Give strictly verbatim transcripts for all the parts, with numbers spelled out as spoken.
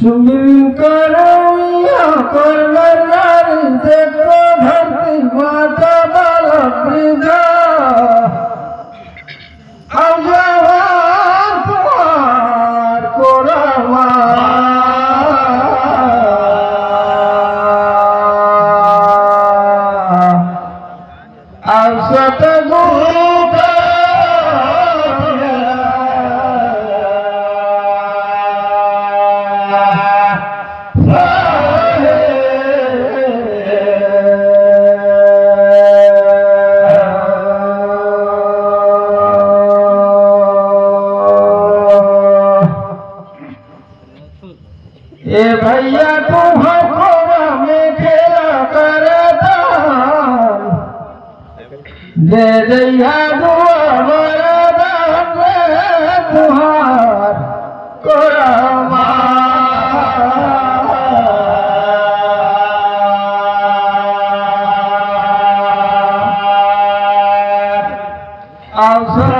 सुमिरन करइया कर नर नारी, देखो धरती माता बालक वृद्धा। अब जवान कुमार कोरवा। अब सतगुरु का ए भैया, तू हकोरा में खेला करत हन। दे दइहा दुआ वरदान रे तुहार कोरमा। अवसर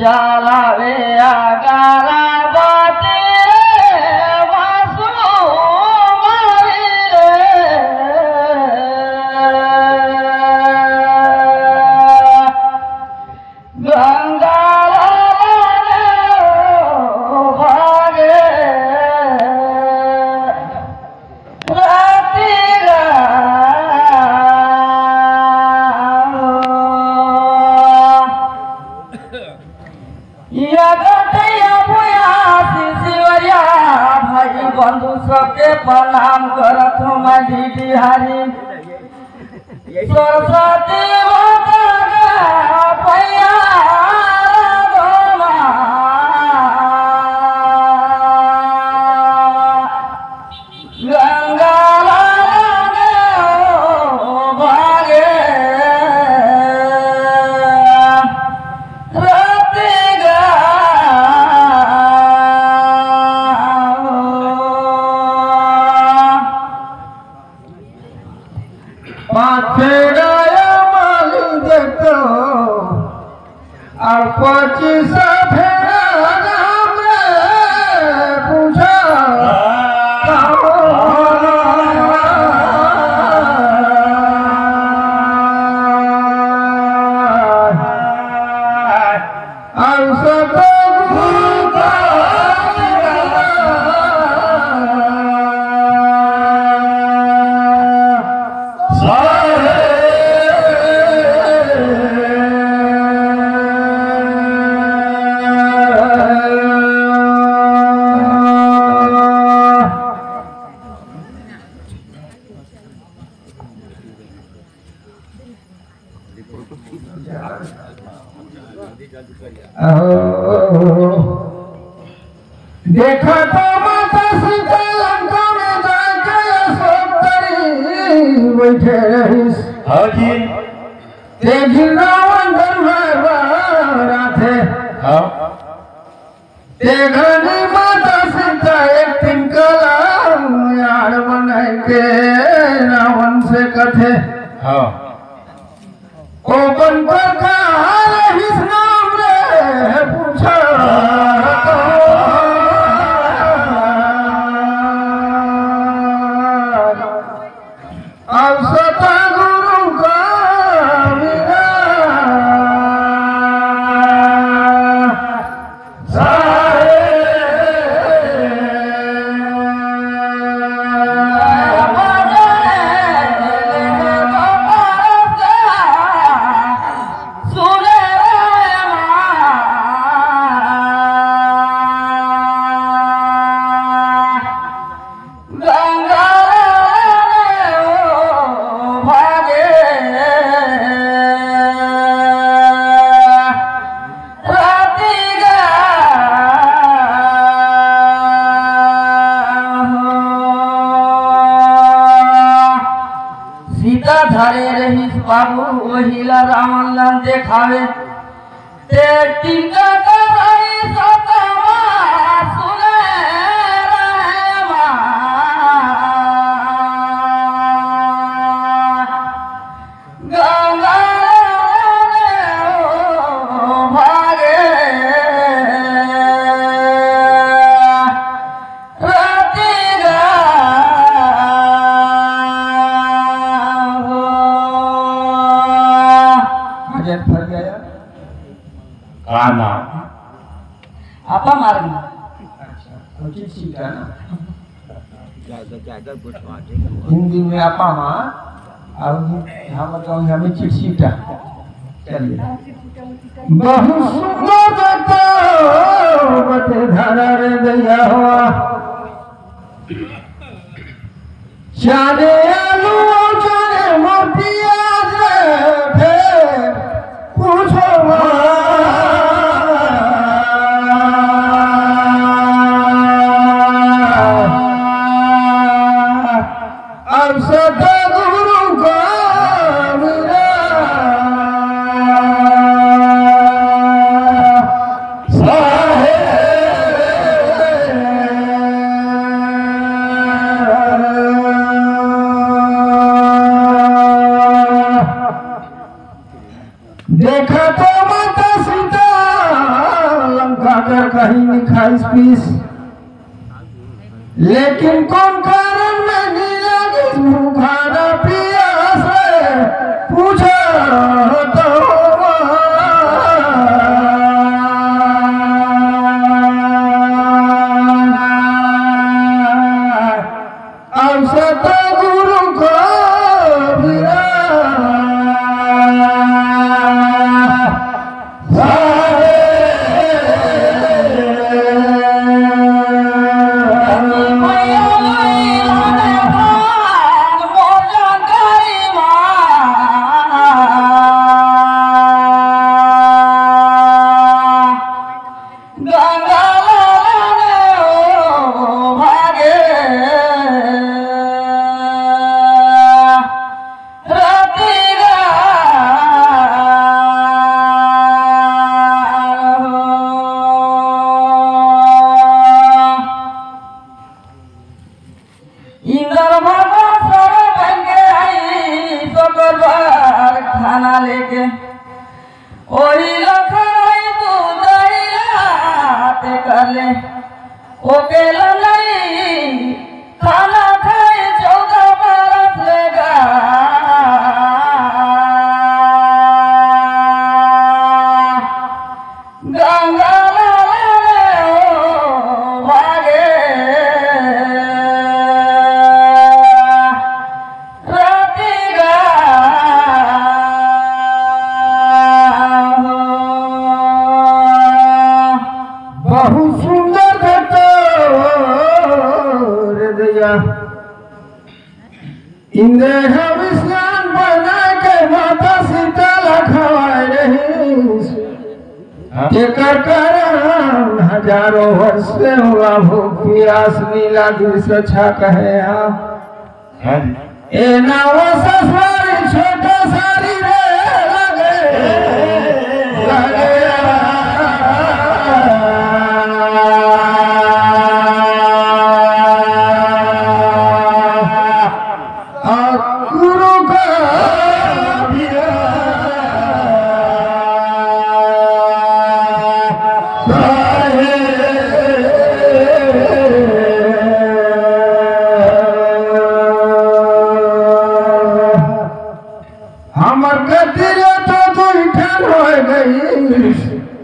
चलावे अगरबत्ती रे मासूम रे। गंगा लाल रे भागे रतिया। या गटैया भुया शिवरिया भाई बंधु सबके प्रणाम करत हूँ मैं डीडी हरी। सरस्वती माता का पैया रो माँ। गंगा लाल रे भागे रतिया। पाछे गाया माली देखो, और पच्चीस फेरा में पूछा। और सतगुरु का अहो। देखा तो माता सीता लंका में जाके अशोक तरी बैठे रहिस। हाँ जी। ते घिन रावण डर में बराथे। हाँ। ते घनी माता सीता एक ठिन कला यार बनाए के रावण से कथे। हाँ। ओ बन पर का रहिस नाम रे पूछा। अब सतगुरु का मिला सारे। गंगा रे ओ भागे रतिया हो। सीता धरे रहिस बाबू, ओही ला रावण ला देखावे। ते टिंका कराई सतमा सुना आपा मार में। अच्छा, वो चिटचिटा ना। ज्यादा, ज्यादा गुठवा देंगे। हिंदी में आपा मार, और हम बताओ, हमें चिटचिटा। चलिए। बहुत सुंदर बता, बटे धरा रे दैया हुआ। चारे आलू, चारे मोर पियाज रे, फेर पूछो मत। अब सतगुरु का मिला देखा तो माता सीता लंका कर कहीं निखाइस पीस, लेकिन कौन कारण में नी लागिस भूखा ना पियास रे, पूछो तो। अब सतगुरु को बिना गंगा लाला ने ओ भागे रतिया हो। इंदर भगवान सर बन के आई, सकर बार खाना लेके। ओही लखन आई तू दहिया ते कर ले। ओके लनई खाना खाए चौदह बरस लेगा। गंगा लाला रे ओ भागे रतिया हो। बहुत सुंदर घटो रे दैया। इंद्र ह विश्राम बना के माता सीता ला खवाए रहिस। हाँ। तेकर कारण हजारों वर्ष से हुआ भूख पियास नी लागिस, अच्छा कहे हा। हाँ जी। ए नावा ससुरारी छोटा सारी रे लगे, लगे। और गुरु का हमर कति ले तो दुई ठन होय गई।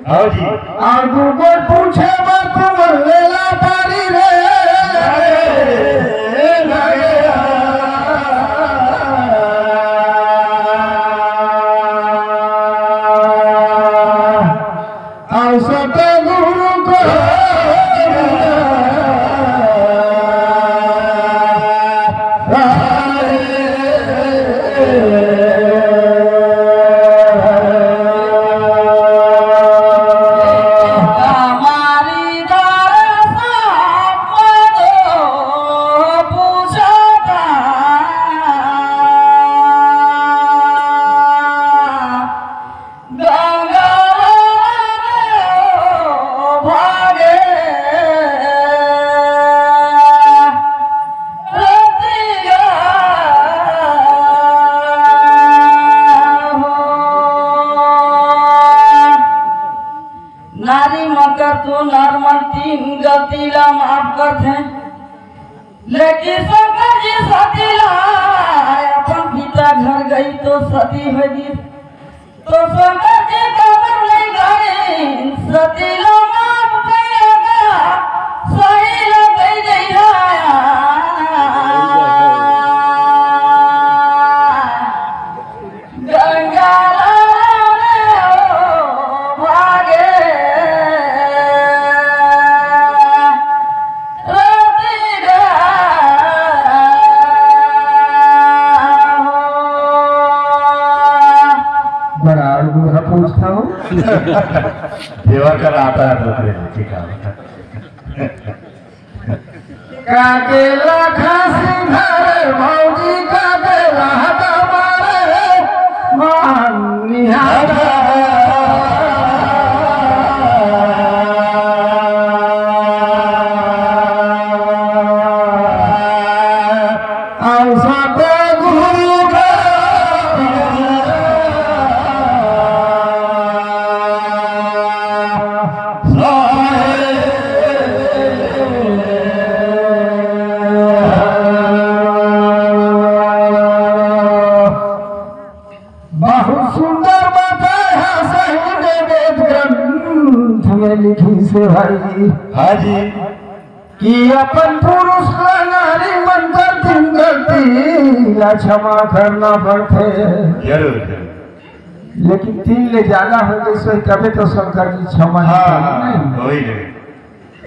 हाँ जी। और दू गो पूछे बर तुमन लेला पारी रे। अउ सतगुरु को नारी मन कर तो नर मन तीन गलती ला माफ करथे, लेकिन शंकर जी सती ला अपन पिता घर गई तो सती होगी, तो शंकर जी कबर नहीं गई, सती ला माफ कर देवा कर आता है दूसरे जी, ठीक है। काके लाखा सिंघार भौजी का बेला हटा मारे मान निहारा। औसत गुरु का बहुत सुंदर बात है, हाँ, सही में वेद ग्रंथ में लिखिस हे भाई। हाँ जी। कि अपन पुरुष ला नारी मन कर तीन गलती ला क्षमा करना पड़थे। जरूर, जरूर। लेकिन तीन ले ज्यादा हो गइस होही, तबे तो शंकर जी क्षमा नहीं हाँ, करही, हाँ, नहीं? वही, वही।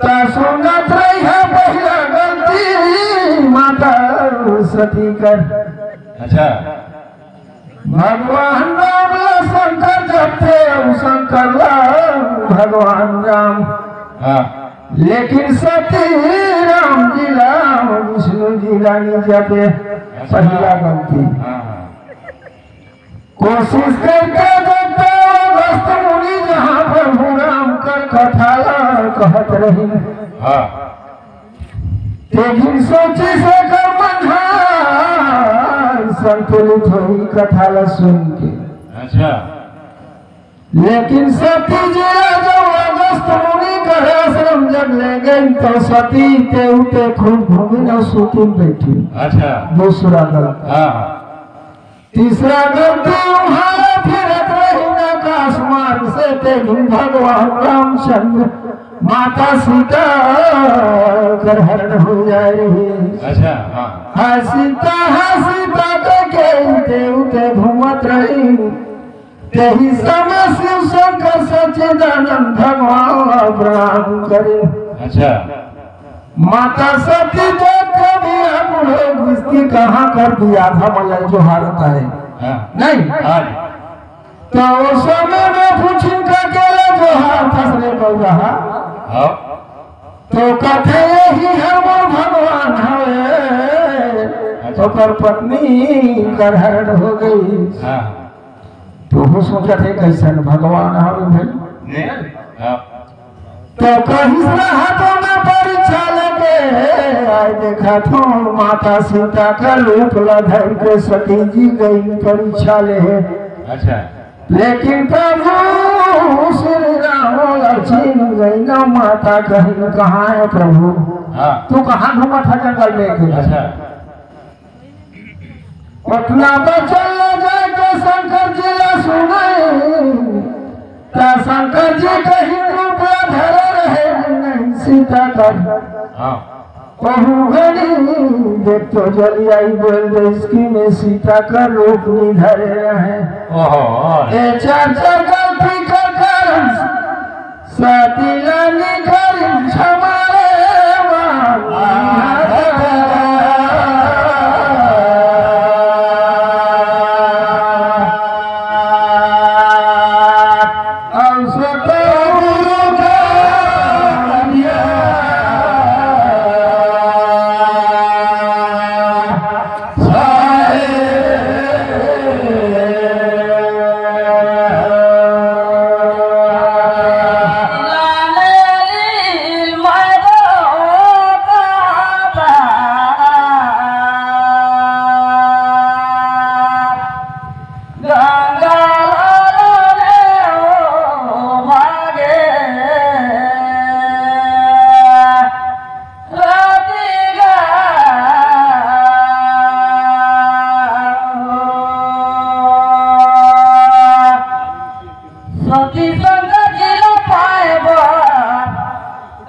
त सुनत रहिहा पहिला गलती माता सती कर। अच्छा। भगवान राम ला शंकर जपथे, अउ शंकर ला भगवान राम। हाँ। लेकिन सती राम जी ला, विष्णु जी ला नहीं जपे। अच्छा। पहिला गलती। हाँ, हाँ। कोशिश करके देखते हो, अगस्त मुनि जहाँ प्रभु राम कर कथा ला कहत रहिन। हाँ। लेकिन सोचिस एकर मन ह संतुलित होही कथा ला सुन के। अच्छा। लेकिन सती जी ला जब अगस्त मुनि कर आश्रम जब ले गई, तो सती ते उते खूब घूमिन अउ सूतिन बइठिन। अच्छा। दूसरा गलती। हाँ। तीसरा गलती, उहाँ फिरत रहिन आकाश मार्ग से, ते दिन भगवान रामचंद्र माता सीता कर हरण हो जाए रहिस। अच्छा, हाँ। हाँ, सीता, हाँ, सीता कहिके ते उते घूमत रहिन। तेही समय शिव शंकर सच्चिदानंद भगवान ला प्रणाम करिन। अच्छा। माता सती देख के भी हम लोग इसकी कहाँ कर दिया था, मलय जोहारत हे। हाँ। नहीं? हाँ जी। तो उस समय में पूछिन का केला जोहारत हस रे बउरहा? हाँ। तो कथे यही हमर भगवान हवे, अच्छा। ओकर पत्नी कर हरण हो गई। हाँ। तो वो सोचत हे, "कैसन भगवान हवे भाई?" नहीं। हाँ। तो कहिस रहा तो मैं परीक्षा लेके आए, देखा तो माता सीता का रूप ला धर के सती जी गई परीक्षा ले। अच्छा। लेकिन प्रभु श्री राम लक्ष्मण गई ना, माता कहिन, "कहाँ है प्रभु? हाँ। तू कहाँ घूमत है जंगल में अकेले?" अच्छा। ओतना बचन ला जाके शंकर जी ला सुनाई, त शंकर जी कहिन रूप ला धरे रहे नहीं सीता कर। हाँ। ओहू घड़ी देख तो जलियाई बोल दे इसकी में सीता कर रूप नहीं धरे रहे। ओहो, ओहो। ए चार चार गलती कर कारण सती ला निकल क्षमा रे माँ। सती संग जिल पाए बर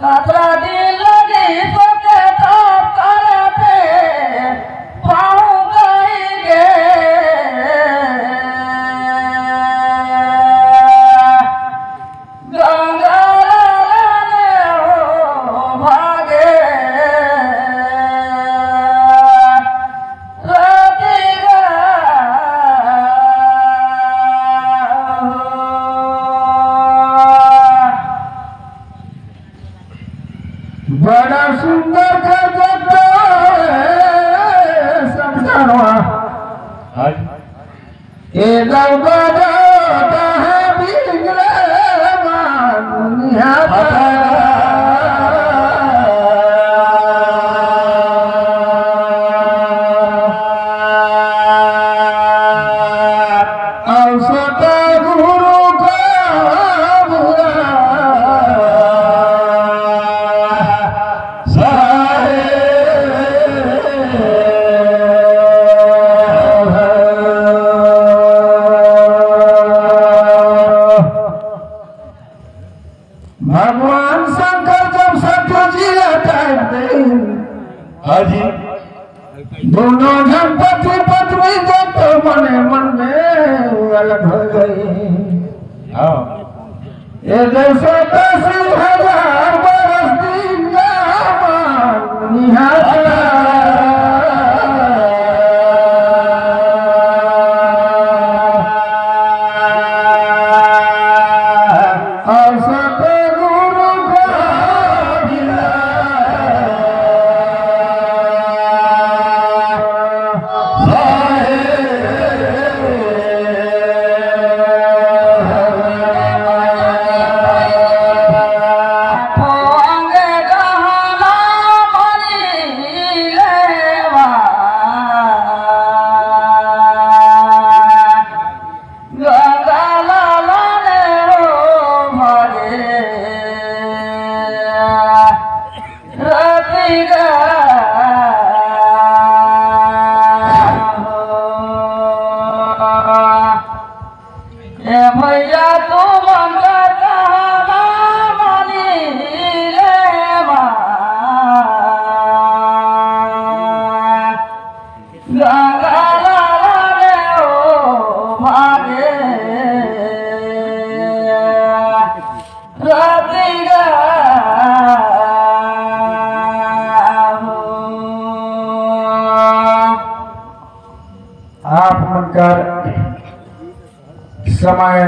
कतरा दिन लगी सोचे तब करते पाऊं कहीं के। गंगा लाल ने ओ भागे रतिया हो। बड़ा सुंदर कर देता है समझावा। हाँ जी। ए दौड़ा जाता है बिगड़े मानुनिया का। औसत गुरु का बुरा साहेब। भगवान शंकर जब सत्य जी अवतार दे, हाँ जी। दोनों जन पति पत्नी जब तो मने मन में अलग हो गई। हाँ। ये जैसे दस हजार बरस दिन का निहारा। औसत गुरु का ए भैया तू मन का कहना मानी रे माँ। गंगा लाला रे ओ भागे रतिया हो। आप मन कर समय